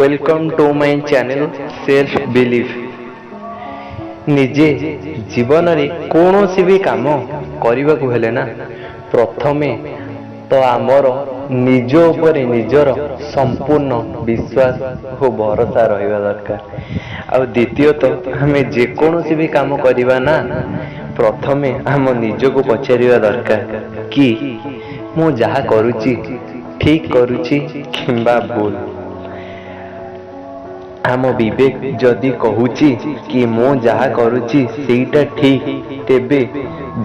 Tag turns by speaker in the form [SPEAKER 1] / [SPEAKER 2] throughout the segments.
[SPEAKER 1] Welcome to my channel self belief. ନିଜେ ଜୀବନରେ କୌଣସି ବି କାମ କରିବାକୁ ହେଲେ ନା, ପ୍ରଥମେ ତ ଆମର ନିଜ ଉପରେ ନିଜର ସମ୍ପୂର୍ଣ୍ଣ ବିଶ୍ୱାସ ଓ ଭରସା ରହିବା ଦରକାର। ଆଉ ଦ୍ୱିତୀୟତଃ, ଆମେ ଯେକୌଣସି ବି କାମ କରିବା ନା, ପ୍ରଥମେ ଆମ ନିଜକୁ ପଚାରିବା ଦରକାର କି ମୁଁ ଯାହା କରୁଛି ଠିକ୍ କରୁଛି କିମ୍ବା ଭୁଲ। ଆମ ବିବେକ ଯଦି କହୁଛି କି ମୁଁ ଯାହା କରୁଛି ସେଇଟା ଠିକ୍, ତେବେ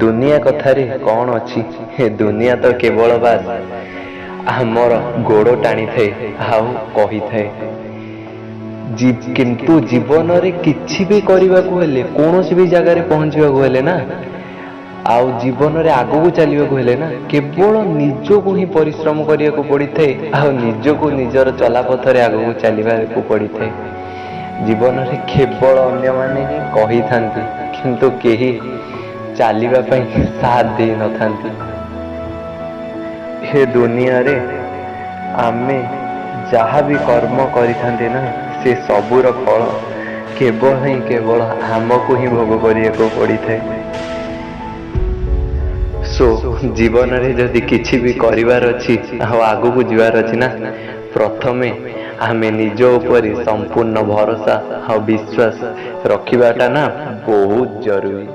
[SPEAKER 1] ଦୁନିଆ କଥାରେ କ'ଣ ଅଛି? ଏ ଦୁନିଆ ତ କେବଳ ବାସ୍ ଆମର ଗୋଡ଼ ଟାଣିଥାଏ ଆଉ କହିଥାଏ। କିନ୍ତୁ ଜୀବନରେ କିଛି ବି କରିବାକୁ ହେଲେ, କୌଣସି ବି ଜାଗାରେ ପହଞ୍ଚିବାକୁ ହେଲେ ନା, ଆଉ ଜୀବନରେ ଆଗକୁ ଚାଲିବାକୁ ହେଲେ ନା, କେବଳ ନିଜକୁ ହିଁ ପରିଶ୍ରମ କରିବାକୁ ପଡ଼ିଥାଏ ଆଉ ନିଜକୁ ନିଜର ଚଲାପଥରେ ଆଗକୁ ଚାଲିବାକୁ ପଡ଼ିଥାଏ। ଜୀବନରେ କେବଳ ଅନ୍ୟମାନେ ହିଁ କହିଥାନ୍ତି, କିନ୍ତୁ କେହି ଚାଲିବା ପାଇଁ ସାଥ ଦେଇନଥାନ୍ତି। ଏ ଦୁନିଆରେ ଆମେ ଯାହା ବି କର୍ମ କରିଥାନ୍ତି ନା, ସେ ସବୁର ଫଳ କେବଳ ହିଁ କେବଳ ଆମକୁ ହିଁ ଭୋଗ କରିବାକୁ ପଡ଼ିଥାଏ। ସୋ ଜୀବନରେ ଯଦି କିଛି ବି କରିବାର ଅଛି ଆଉ ଆଗକୁ ଯିବାର ଅଛି ନା, ପ୍ରଥମେ ଆମେ ନିଜ ଉପରେ ସମ୍ପୂର୍ଣ୍ଣ ଭରସା ଆଉ ବିଶ୍ୱାସ ରଖିବାଟା ନା ବହୁତ ଜରୁରୀ।